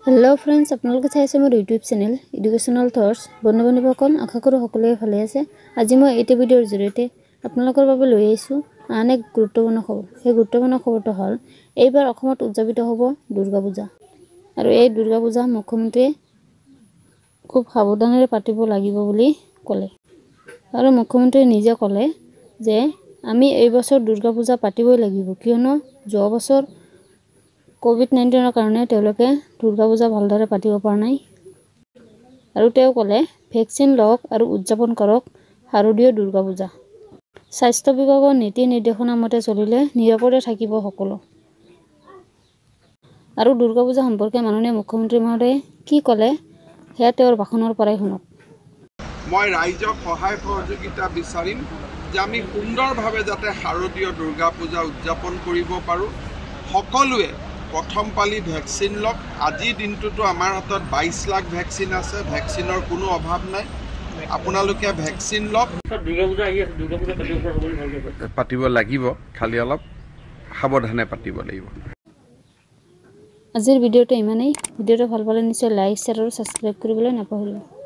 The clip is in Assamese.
হেল্ল' ফ্ৰেণ্ডছ, আপোনালোকে চাই আছে মোৰ ইউটিউব চেনেল এডুকেশ্যনেল থটছ। বন্ধু বান্ধৱীসকল, আশা কৰোঁ সকলোৱে ভালে আছে। আজি মই এইটো ভিডিঅ'ৰ জৰিয়তে আপোনালোকৰ বাবে লৈ আহিছোঁ আন এক গুৰুত্বপূৰ্ণ খবৰ। সেই গুৰুত্বপূৰ্ণ খবৰটো হ'ল, এইবাৰ অসমত উদযাপিত হ'ব দুৰ্গা পূজা। আৰু এই দুৰ্গা পূজা মুখ্যমন্ত্ৰীয়ে খুব সাৱধানেৰে পাতিব লাগিব বুলি ক'লে। আৰু মুখ্যমন্ত্ৰীয়ে নিজে ক'লে যে আমি এইবছৰ দুৰ্গা পূজা পাতিবই লাগিব, কিয়নো যোৱা বছৰ ক'ভিড-19ৰ কাৰণে তেওঁলোকে দুৰ্গা পূজা ভালদৰে পাতিব পৰা নাই। আৰু তেওঁ ক'লে, ভেকচিন লওক আৰু উদযাপন কৰক শাৰদীয় দুৰ্গা পূজা। স্বাস্থ্য বিভাগৰ নীতি নিৰ্দেশনা মতে চলিলে নিৰাপদে থাকিব সকলো। আৰু দুৰ্গা পূজা সম্পৰ্কে মাননীয় মুখ্যমন্ত্ৰী মহোদয়ে কি ক'লে, সেয়া তেওঁৰ ভাষণৰ পৰাই শুনক। মই ৰাইজক সহায় সহযোগিতা বিচাৰিম যে আমি সুন্দৰভাৱে যাতে শাৰদীয় দুৰ্গা পূজা উদযাপন কৰিব পাৰোঁ। সকলোৱে প্ৰথম পালি ভেকচিন লওক। আজিৰ দিনটোতো আমাৰ হাতত 22 লাখ ভেকচিন আছে, ভেকচিনৰ কোনো অভাৱ নাই। আপোনালোকে ভেকচিন লওক। পাতিব লাগিব, খালি অলপ সাৱধানে পাতিব লাগিব। আজিৰ ভিডিঅ'টো ইমানেই। ভিডিঅ'টো ভাল পালে নিশ্চয় লাইক, শ্বেয়াৰ আৰু ছাবস্ক্ৰাইব কৰিবলৈ নাপাহৰিব।